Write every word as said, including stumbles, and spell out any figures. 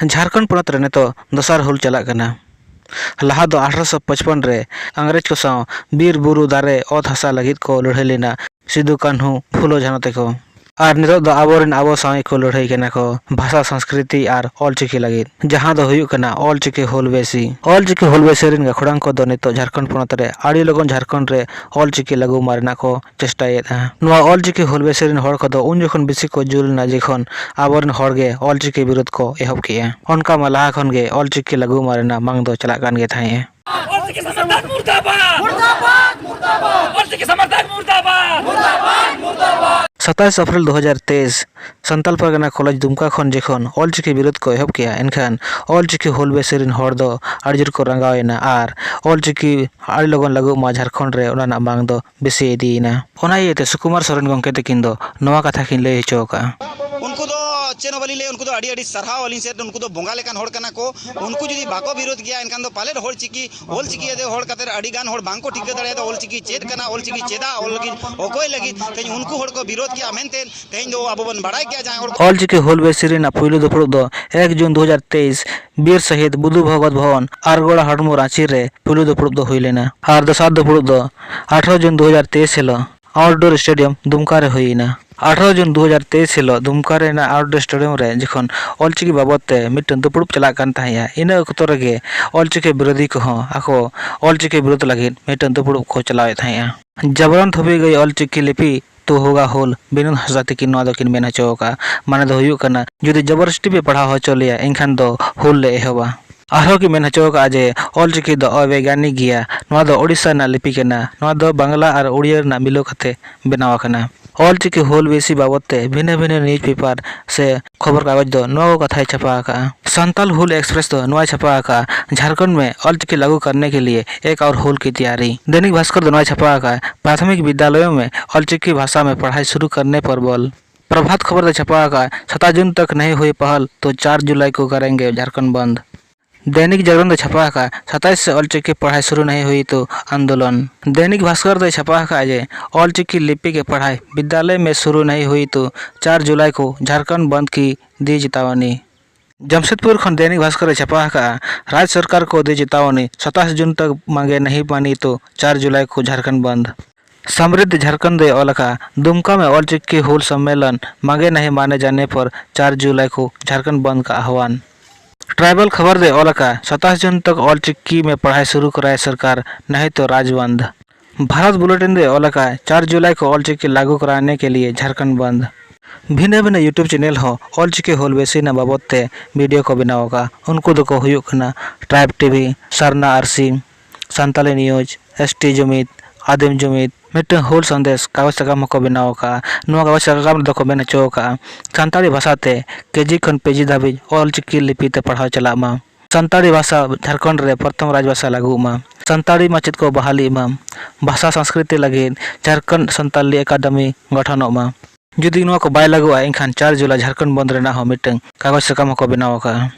ᱡᱷᱟᱲᱠᱷᱚᱸᱰ ᱯᱚᱱᱚᱛ ᱨᱮ ᱱᱤᱛᱚᱜ ᱫᱚᱥᱟᱨ ᱦᱩᱞ ᱪᱟᱞᱟᱜ ᱠᱟᱱᱟ᱾ ᱞᱟᱦᱟ ᱫᱚ ᱟᱴᱷᱨᱚᱥᱚ ᱯᱚᱪᱯᱚᱱ ᱨᱮ ᱤᱝᱨᱮᱡᱽ ᱠᱚ ᱥᱟᱶ ᱵᱤᱨ ᱵᱩᱨᱩ ᱫᱟᱨᱮ ᱚᱛ ᱦᱟᱥᱟ ᱞᱟᱹᱜᱤᱫ ᱠᱚ ᱞᱟᱹᱲᱦᱟᱹᱭ ᱞᱮᱱᱟ ᱥᱤᱫᱩ ᱠᱟᱹᱱᱦᱩ ᱯᱷᱩᱞᱳ ᱡᱷᱟᱱᱚ ᱛᱮᱠᱚ᱾ ᱟᱨ ᱱᱤᱛᱚᱜ ᱫᱚ ᱟᱵᱚᱨᱮᱱ ᱟᱵᱚ ᱥᱟᱶ ᱜᱮᱠᱚ ᱞᱟᱹᱲᱦᱟᱹᱭ ᱠᱟᱱᱟ ᱠᱚ ᱵᱷᱟᱥᱟ, ᱥᱚᱝᱥᱠᱨᱤᱛᱤ ᱟᱨ ᱚᱞᱪᱤᱠᱤ ᱞᱟᱹᱜᱤᱫ, ᱡᱟᱦᱟᱸ ᱫᱚ ᱦᱩᱭᱩᱜ ᱠᱟᱱᱟ ᱚᱞᱪᱤᱠᱤ ᱦᱩᱞ ᱵᱮᱥᱤ᱾ ᱚᱞᱪᱤᱠᱤ ᱦᱩᱞ ᱵᱮᱥᱤ ᱨᱮᱱ ᱜᱟᱹᱠᱷᱩᱲᱟᱱ ᱠᱚᱫᱚ ᱱᱤᱛᱚᱜ ᱡᱷᱟᱲᱠᱷᱚᱸᱰ ᱯᱚᱱᱚᱛ ᱨᱮ ᱟᱹᱰᱤ ᱞᱚᱜᱚᱱ ᱡᱷᱟᱲᱠᱷᱚᱸᱰ ᱨᱮ ᱚᱞᱪᱤᱠᱤ ᱞᱟᱹᱜᱩ ᱢᱟ ᱨᱮᱱᱟᱜ ᱠᱚ ᱪᱮᱥᱴᱟᱭᱮᱫᱼᱟ᱾ ᱱᱚᱣᱟ ᱚᱞᱪᱤᱠᱤ ᱦᱩᱞ ᱵᱮᱥᱤ ᱨᱮᱱ ᱦᱚᱲ ᱠᱚᱫᱚ ᱩᱱ ᱡᱚᱠᱷᱚᱱ ᱵᱮᱥᱤ ᱠᱚ ᱡᱩᱞ ᱞᱮᱱᱟ ᱡᱚᱠᱷᱚᱱ ᱟᱵᱚᱨᱮᱱ ᱦᱚᱲ ᱜᱮ ᱚᱞᱪᱤᱠᱤ ᱵᱤᱨᱳᱫᱷ ᱠᱚ ᱮᱦᱚᱵ ᱠᱮᱜᱼᱟ᱾ ᱚᱱᱠᱟ ᱢᱟ ᱞᱟᱦᱟ ᱠᱷᱚᱱ ᱜᱮ ᱚᱞᱪᱤᱠᱤ ᱞᱟᱹᱜᱩ ᱢᱟ ᱨᱮᱱᱟᱜ ᱢᱟᱝ ᱫᱚ ᱪᱟᱞᱟᱜ ᱠᱟᱱ ᱜᱮ ᱛᱟᱦᱮᱸᱫᱼᱟ᱾ ᱚᱞᱪᱤᱠᱤ ᱥᱚᱢᱚᱨᱛᱷᱚᱱ ᱢᱩᱨᱫᱟᱵᱟᱫ! ᱢᱩᱨᱫᱟᱵᱟᱫ! ᱢᱩᱨᱫᱟᱵᱟᱫ! ᱚᱞᱪᱤᱠᱤ ᱥᱚᱢᱚᱨᱛᱷᱚᱱ ᱢᱩᱨᱫᱟᱵᱟᱫ! ᱢᱩᱨᱫᱟᱵᱟᱫ! ᱢᱩᱨᱫᱟᱵᱟᱫ! ᱥᱟᱛᱟᱥ ᱮᱯᱨᱤᱞ ᱫᱩ ᱦᱟᱡᱟᱨ ᱛᱮᱭᱤᱥ ᱥᱟᱱᱛᱟᱞ ᱯᱟᱨᱜᱟᱱᱟ ᱠᱚᱞᱮᱡᱽ ᱫᱩᱢᱠᱟ ᱠᱷᱚᱱ ᱡᱚᱠᱷᱚᱱ ᱚᱞᱪᱤᱠᱤ ᱵᱤᱨᱳᱫᱷ ᱠᱚ ᱮᱦᱚᱵ ᱠᱮᱜᱼᱟ, ᱮᱱᱠᱷᱟᱱ ᱚᱞᱪᱤᱠᱤ ᱦᱩᱞ ᱵᱮᱥᱤ ᱨᱮᱱ ᱦᱚᱲ ᱫᱚ ᱟᱹᱰᱤ ᱡᱳᱨ ᱠᱚ ᱨᱟᱸᱜᱟᱣ ᱮᱱᱟ ᱟᱨ ᱚᱞᱪᱤᱠᱤ ᱟᱹᱰᱤ ᱞᱚᱜᱚᱱ ᱞᱟᱹᱜᱩᱜ ᱢᱟ ᱡᱷᱟᱲᱠᱷᱚᱸᱰ ᱨᱮ, ᱚᱱᱟ ᱨᱮᱱᱟᱜ ᱢᱟᱝ ᱫᱚ ᱵᱮᱥᱤ ᱤᱫᱤᱭᱮᱱᱟ᱾ ᱚᱱᱟ ᱤᱭᱟᱹᱛᱮ ᱥᱩᱠᱩᱢᱟᱨ ᱥᱚᱨᱮᱱ ᱜᱚᱢᱠᱮ ᱛᱟᱹᱠᱤᱱ ᱫᱚ ᱱᱚᱣᱟ ᱠᱟᱛᱷᱟ ᱠᱤᱱ ᱞᱟᱹᱭ ᱦᱚᱪᱚ ᱟᱠᱟᱫᱼᱟ᱾ ᱩᱱᱠᱩ ᱫᱚ ᱪᱮᱫ ᱦᱚᱸ ᱵᱟᱹᱞᱤᱧ ᱞᱟᱹᱭᱟ, ᱩᱱᱠᱩ ᱫᱚ ᱟᱹᱰᱤ ᱟᱹᱰᱤ ᱥᱟᱨᱦᱟᱣ ᱟᱹᱞᱤᱧ ᱥᱮᱫ, ᱩᱱᱠᱩ ᱫᱚ ᱵᱚᱸᱜᱟ ᱞᱮᱠᱟᱱ ᱦᱚᱲ ᱠᱟᱱᱟ ᱠᱚ᱾ ᱩᱱᱠᱩ ᱡᱩᱫᱤ ᱵᱟᱠᱚ ᱵᱤᱨᱳᱫ ᱜᱮᱭᱟ, ᱮᱱᱠᱷᱟᱱ ᱫᱚ ᱯᱟᱞᱮᱫ ᱦᱚᱲ ᱪᱤᱠᱤ, ᱚᱞ ᱪᱤᱠᱤ ᱟᱛᱮ ᱦᱚᱲ ᱠᱟᱛᱮ ᱟᱹᱰᱤ ᱜᱟᱱ ᱦᱚᱲ ᱵᱟᱝ ᱠᱚ ᱴᱷᱤᱠᱟᱹ ᱫᱟᱲᱮᱭᱟᱫᱟ ᱚᱞ ᱪᱤᱠᱤ ᱪᱮᱫ ᱠᱟᱱᱟ, ᱚᱞ ᱪᱤᱠᱤ ᱪᱮᱫᱟᱜ, ᱚᱞ ᱞᱟᱹᱜᱤᱫ ᱚᱠᱚᱭ ᱞᱟᱹᱜᱤᱫ᱾ ᱛᱮᱦᱮᱧ ᱩᱱᱠᱩ ᱦᱚᱲ ᱠᱚ ᱵᱤᱨᱳᱫ ᱜᱮᱭᱟ ᱢᱮᱱᱛᱮ ᱛᱮᱦᱮᱧ ᱫᱚ ᱟᱵᱚ ᱵᱚᱱ ᱵᱟᱲᱟᱭ ᱜᱮᱭᱟ ᱡᱟᱦᱟᱸᱭ ᱦᱚᱲ ᱠᱚ ᱚᱞᱪᱤᱠᱤ ᱦᱩᱞ ᱵᱮᱥᱤ ᱨᱮᱱᱟᱜ ᱯᱩᱭᱞᱩ ᱫᱩᱯᱲᱩᱵ ᱫᱚ ᱮᱠ ᱡᱩᱱ ᱫᱩ ᱦᱟᱡᱟᱨ ᱛᱮᱭᱤᱥ ᱵᱤᱨ ᱥᱚᱦᱤᱫ ᱵᱩᱫᱷᱩ ᱵᱷᱚᱜᱚᱛ ᱵᱷᱚᱵᱚᱱ, ᱟᱨᱜᱚᱲᱟ ᱦᱚᱲᱢᱚ, ᱨᱟᱸᱪᱤ ᱨᱮ ᱯᱩᱭᱞᱩ ᱫᱩᱯᱲᱩᱵ ᱫᱚ ᱦᱩᱭ ᱞᱮᱱᱟ᱾ ᱟᱨ ᱫᱚᱥᱟᱨ ᱫᱩᱯᱲᱩᱵ ᱫᱚ ᱟᱴᱷᱨᱚ ᱡᱩᱱ ᱫᱩ ᱦᱟᱡᱟᱨ ᱛᱮᱭᱤᱥ ᱦᱤᱞᱳᱜ ᱟᱣᱩᱴᱰᱳᱨ ᱥᱴᱮᱰᱤᱭᱟᱢ ᱫᱩᱢᱠᱟ ᱨᱮ ᱦᱩᱭ ᱮᱱᱟ᱾ ᱟᱴᱷᱨᱚ ᱡᱩᱱ ᱫᱩ ᱦᱟᱡᱟᱨ ᱛᱮᱭᱤᱥ ᱦᱤᱞᱳᱜ ᱫᱩᱢᱠᱟ ᱨᱮᱱᱟᱜ ᱟᱣᱩᱴᱰᱳᱨ ᱥᱴᱮᱰᱤᱭᱟᱢ ᱨᱮ ᱡᱚᱠᱷᱚᱱ ᱚᱞᱪᱤᱠᱤ ᱵᱟᱵᱚᱫ ᱛᱮ ᱢᱤᱫᱴᱟᱝ ᱫᱩᱯᱲᱩᱵ ᱪᱟᱞᱟᱜ ᱠᱟᱱ ᱛᱟᱦᱮᱸᱫᱼᱟ, ᱤᱱᱟᱹ ᱚᱠᱛᱚ ᱨᱮᱜᱮ ᱚᱞᱪᱤᱠᱤ ᱵᱤᱨᱳᱫᱷᱤ ᱠᱚᱦᱚᱸ ᱟᱠᱚ ᱚᱞᱪᱤᱠᱤ ᱵᱤᱨᱳᱫᱷ ᱞᱟᱹᱜᱤᱫ ᱢᱤᱫᱴᱟᱝ ᱫᱩᱯᱲᱩᱵ ᱠᱚ ᱪᱟᱞᱟᱣᱮᱫ ᱛᱟᱦᱮᱸᱫᱼᱟ᱾ ᱡᱟᱵᱨᱟᱱ ᱛᱷᱚᱵᱤ ᱜᱟᱹᱭ ᱚᱞᱪᱤᱠᱤ ᱞᱤᱯᱤ ᱛᱚ ᱦᱳᱜᱟ ᱦᱩᱞ, ᱵᱤᱱᱳᱫ ᱦᱟᱸᱥᱫᱟ ᱛᱤᱠᱤᱱ ᱱᱚᱣᱟ ᱫᱚᱠᱤᱱ ᱢᱮᱱ ᱦᱚᱪᱚ ᱟᱠᱟᱫᱼᱟ᱾ ᱢᱟᱱᱮ ᱫᱚ ᱦᱩᱭᱩᱜ ᱠᱟᱱᱟ, ᱡᱩᱫᱤ ᱡᱚᱵᱚᱨᱫᱚᱥᱛᱤ ᱯᱮ ᱯᱟᱲᱦᱟᱣ ᱦᱚᱪᱚ ᱞᱮᱭᱟ, ᱮᱱᱠᱷᱟᱱ ᱫᱚ ᱦᱩᱞ ᱞᱮ ᱮᱦᱚᱵᱟ᱾ ᱟᱨᱦᱚᱸ ᱠᱤᱱ ᱢᱮᱱ ᱦᱚᱪᱚ ᱟᱠᱟᱫᱼᱟ ᱡᱮ ᱚᱞᱪᱤᱠᱤ ᱫᱚ ᱚᱵᱮᱭᱜᱟᱱᱤᱠ ᱜᱮᱭᱟ, ᱱᱚᱣᱟ ᱫᱚ ᱳᱰᱤᱥᱟ ᱨᱮᱱᱟᱜ ᱞᱤᱯᱤ ᱠᱟᱱᱟ, ᱱᱚᱣᱟ ᱫᱚ ᱵᱟᱝᱞᱟ ᱟᱨ ᱩᱲᱤᱭᱟ ᱨᱮᱱᱟᱜ ᱢᱤᱞᱟᱹᱣ ᱠᱟᱛᱮ ᱵᱮᱱᱟᱣ ᱟᱠᱟᱱᱟ᱾ ᱚᱞᱪᱤᱠᱤ ᱦᱩᱞ ᱵᱮᱥᱤ ᱵᱟᱵᱚᱫ ᱛᱮ ᱵᱷᱤᱱᱟᱹ ᱵᱷᱤᱱᱟᱹ ᱱᱤᱭᱩᱡᱽ ᱯᱮᱯᱟᱨ ᱥᱮ ᱠᱷᱚᱵᱚᱨ ᱠᱟᱜᱚᱡᱽ ᱫᱚ ᱱᱚᱣᱟ ᱠᱚ ᱠᱟᱛᱷᱟᱭ ᱪᱷᱟᱯᱟ ᱟᱠᱟᱫᱼᱟ᱾ ᱥᱟᱱᱛᱟᱞ ᱦᱩᱞ ᱮᱠᱥᱯᱨᱮᱥ ᱫᱚ ᱱᱚᱣᱟᱭ ᱪᱷᱟᱯᱟ ᱟᱠᱟᱫᱼᱟ, ᱡᱷᱟᱨᱠᱷᱚᱸᱰ ᱢᱮ ᱚᱞᱪᱤᱠᱤ ᱞᱟᱜᱩ ᱠᱟᱨᱱᱮ ᱠᱮ ᱞᱤᱭᱮ ᱮᱠ ᱟᱣᱨ ᱦᱩᱞ ᱠᱤ ᱛᱮᱭᱟᱨᱤ᱾ ᱫᱮᱱᱤᱠ ᱵᱷᱟᱥᱠᱚᱨ ᱫᱚ ᱱᱚᱣᱟᱭ ᱪᱷᱟᱯᱟ ᱟᱠᱟᱫᱼᱟ, ᱯᱨᱟᱛᱷᱚᱢᱤᱠ ᱵᱤᱫᱽᱭᱟᱞᱚᱭᱚ ᱢᱮ ᱚᱞᱪᱤᱠᱤ ᱵᱷᱟᱥᱟ ᱢᱮ ᱯᱟᱲᱦᱟᱭ ᱥᱩᱨᱩ ᱠᱟᱨᱱᱮ ᱯᱚᱨ ᱵᱚᱞ᱾ ᱯᱨᱚᱵᱷᱟᱛ ᱠᱷᱚᱵᱚᱨ ᱫᱚ ᱪᱷᱟᱯᱟ ᱟᱠᱟᱫᱼᱟ, ᱥᱟᱛᱟᱥ ᱡᱩᱱ ᱛᱚᱠ ᱱᱟᱦᱤ ᱦᱩᱭ ᱯᱟᱦᱟᱞ ᱛᱚ ᱪᱟᱨ ᱡᱩᱞᱟᱭ ᱠᱚ ᱠᱟᱨᱮᱝᱜᱮ ᱡᱷᱟᱨᱠᱷᱚᱸᱰ ᱵᱚᱱᱫ᱾ ᱫᱮᱱᱤᱠ ᱡᱟᱜᱨᱚᱱ ᱫᱚ ᱪᱷᱟᱯᱟ ᱟᱠᱟᱫᱼᱟ, ᱥᱟᱛᱟᱥ ᱥᱮ ᱚᱞᱪᱤᱠᱤ ᱯᱟᱲᱦᱟᱭ ᱥᱩᱨᱩ ᱱᱟᱦᱤ ᱦᱩᱭ ᱛᱚ ᱟᱱᱫᱳᱞᱚᱱ᱾ ᱫᱮᱱᱤᱠ ᱵᱷᱟᱥᱠᱚᱨ ᱫᱚᱭ ᱪᱷᱟᱯᱟ ᱟᱠᱟᱫᱼᱟ ᱡᱮ ᱚᱞᱪᱤᱠᱤ ᱞᱤᱯᱤ ᱜᱮ ᱯᱟᱲᱦᱟᱭ ᱵᱤᱫᱽᱭᱟᱞᱚᱭ ᱢᱮ ᱥᱩᱨᱩ ᱱᱟᱦᱤ ᱦᱩᱭ ᱛᱚ ᱪᱟᱨ ᱡᱩᱞᱟᱭ ᱠᱚ ᱡᱷᱟᱨᱠᱷᱚᱸᱰ ᱵᱚᱱᱫ ᱠᱤ ᱫᱤ ᱪᱮᱛᱟᱣᱟᱱᱤ᱾ ᱡᱟᱢᱥᱮᱫᱽᱯᱩᱨ ᱠᱷᱚᱱ ᱫᱮᱱᱤᱠ ᱵᱷᱟᱥᱠᱚᱨ ᱮ ᱪᱷᱟᱯᱟ ᱟᱠᱟᱫᱼᱟ, ᱨᱟᱡᱽ ᱥᱚᱨᱠᱟᱨ ᱠᱚ ᱫᱮ ᱪᱮᱛᱟᱣᱚᱱᱤ, ᱥᱟᱛᱟᱥ ᱡᱩᱱ ᱛᱚᱠ ᱢᱟᱸᱜᱮ ᱱᱟᱦᱤ ᱢᱟᱱᱤ ᱛᱚ ᱪᱟᱨ ᱡᱩᱞᱟᱭ ᱠᱚ ᱡᱷᱟᱨᱠᱷᱚᱸᱰ ᱵᱚᱱᱫ᱾ ᱥᱟᱢᱨᱤᱫᱷ ᱡᱷᱟᱨᱠᱷᱚᱸᱰ ᱫᱚᱭ ᱚᱞ ᱟᱠᱟᱫᱼᱟ, ᱫᱩᱢᱠᱟ ᱢᱮ ᱚᱞ ᱪᱤᱠᱤ ᱦᱩᱞ ᱥᱚᱢᱢᱮᱞᱚᱱ ᱢᱟᱸᱜᱮ ᱱᱟᱦᱤ ᱢᱟᱱᱮ ᱡᱟᱱᱮ ᱯᱚᱨ ᱪᱟᱨ ᱡᱩᱞᱟᱭ ᱠᱚ ᱡᱷᱟᱨᱠᱷᱚᱸᱰ ᱵᱚᱱᱫ ᱠᱟ ᱟᱦᱣᱟᱱ᱾ ᱴᱨᱟᱭᱵᱟᱞ ᱠᱷᱚᱵᱚᱨ ᱫᱚᱭ ᱚᱞ ᱟᱠᱟᱫᱼᱟ, ᱥᱟᱛᱟᱥ ᱡᱩᱱ ᱛᱚᱠ ᱚᱞ ᱪᱤᱠᱤ ᱢᱮ ᱯᱟᱲᱦᱟᱭ ᱥᱩᱨᱩ ᱠᱚᱨᱟᱭ ᱥᱚᱨᱠᱟᱨ, ᱱᱟᱦᱤ ᱛᱚ ᱨᱟᱡᱽ ᱵᱚᱱᱫ᱾ ᱵᱷᱟᱨᱚᱛ ᱵᱩᱞᱮᱴᱤᱱ ᱫᱚᱭ ᱚᱞ ᱟᱠᱟᱫᱼᱟ, ᱪᱟᱨ ᱡᱩᱞᱟᱭ ᱠᱚ ᱚᱞ ᱪᱤᱠᱤ ᱞᱟᱜᱩ ᱠᱚᱨᱟᱣᱱᱮ ᱠᱮ ᱞᱤᱭᱮ ᱡᱷᱟᱨᱠᱷᱚᱸᱰ ᱵᱚᱱᱫ᱾ ᱵᱷᱤᱱᱟᱹ ᱵᱷᱤᱱᱟᱹ YouTube ᱪᱮᱱᱮᱞ ᱦᱚᱸ ᱚᱞ ᱪᱤᱠᱤ ᱦᱩᱞ ᱵᱮᱥᱤᱱᱟ ᱵᱟᱵᱚᱛ ᱛᱮ ᱵᱷᱤᱰᱤᱭᱳ ᱠᱚ ᱵᱮᱱᱟᱣ ᱟᱠᱟᱫᱼᱟ᱾ ᱩᱱᱠᱩ ᱫᱚᱠᱚ ᱦᱩᱭᱩᱜ ᱠᱟᱱᱟ ᱴᱨᱟᱭᱤᱵᱽ ᱴᱤᱵᱷᱤ, ᱥᱟᱨᱱᱟ ᱟᱨᱥᱤ, ᱥᱟᱱᱛᱟᱞᱤ ᱱᱤᱭᱩᱡᱽ, ᱮᱥ ᱴᱤ ᱡᱩᱢᱤᱫ, ᱟᱫᱤᱢ ᱡᱩᱢᱤᱫ, ᱢᱤᱫᱴᱟᱝ ᱦᱩᱞ ᱥᱟᱸᱫᱮᱥ ᱠᱟᱜᱚᱡᱽ ᱥᱟᱠᱟᱢ ᱦᱚᱸᱠᱚ ᱵᱮᱱᱟᱣ ᱟᱠᱟᱫᱼᱟ᱾ ᱱᱚᱣᱟ ᱠᱟᱜᱚᱡᱽ ᱥᱟᱠᱟᱢ ᱨᱮᱫᱚ ᱠᱚ ᱢᱮᱱ ᱦᱚᱪᱚ ᱟᱠᱟᱫᱼᱟ, ᱥᱟᱱᱛᱟᱲᱤ ᱵᱷᱟᱥᱟ ᱛᱮ ᱠᱮᱡᱤ ᱠᱷᱚᱱ ᱯᱤᱡᱤ ᱫᱷᱟᱹᱵᱤᱡ ᱚᱞ ᱪᱤᱠᱤ ᱞᱤᱯᱤ ᱛᱮ ᱯᱟᱲᱦᱟᱣ ᱪᱟᱞᱟᱜ ᱢᱟ᱾ ᱥᱟᱱᱛᱟᱲᱤ ᱵᱷᱟᱥᱟ ᱡᱷᱟᱲᱠᱷᱚᱸᱰ ᱨᱮ ᱯᱨᱚᱛᱷᱚᱢ ᱨᱟᱡᱽ ᱵᱷᱟᱥᱟ ᱞᱟᱹᱜᱩᱜ ᱢᱟ᱾ ᱥᱟᱱᱛᱟᱲᱤ ᱢᱟᱪᱮᱫ ᱠᱚ ᱵᱟᱦᱟᱞᱤᱜ ᱢᱟ᱾ ᱵᱷᱟᱥᱟ ᱥᱚᱝᱥᱠᱨᱤᱛᱤ ᱞᱟᱹᱜᱤᱫ ᱡᱷᱟᱲᱠᱷᱚᱸᱰ ᱥᱟᱱᱛᱟᱞᱤ ᱮᱠᱟᱰᱮᱢᱤ ᱜᱚᱴᱷᱚᱱᱚᱜ ᱢᱟ᱾ ᱡᱩᱫᱤ ᱱᱚᱣᱟ ᱠᱚ ᱵᱟᱭ ᱞᱟᱹᱜᱩᱜᱼᱟ, ᱮᱱᱠᱷᱟᱱ ᱪᱟᱨ ᱡᱩᱞᱟᱭ ᱡᱷᱟᱲᱠᱷᱚᱸᱰ ᱵᱚᱱᱫ ᱨᱮᱱᱟᱜ ᱦᱚᱸ ᱢᱤᱫᱴᱟᱝ ᱠᱟᱜᱚᱡᱽ ᱥᱟᱠᱟᱢ ᱦᱚᱸᱠᱚ ᱵᱮᱱᱟᱣ ᱟᱠᱟᱫᱼᱟ᱾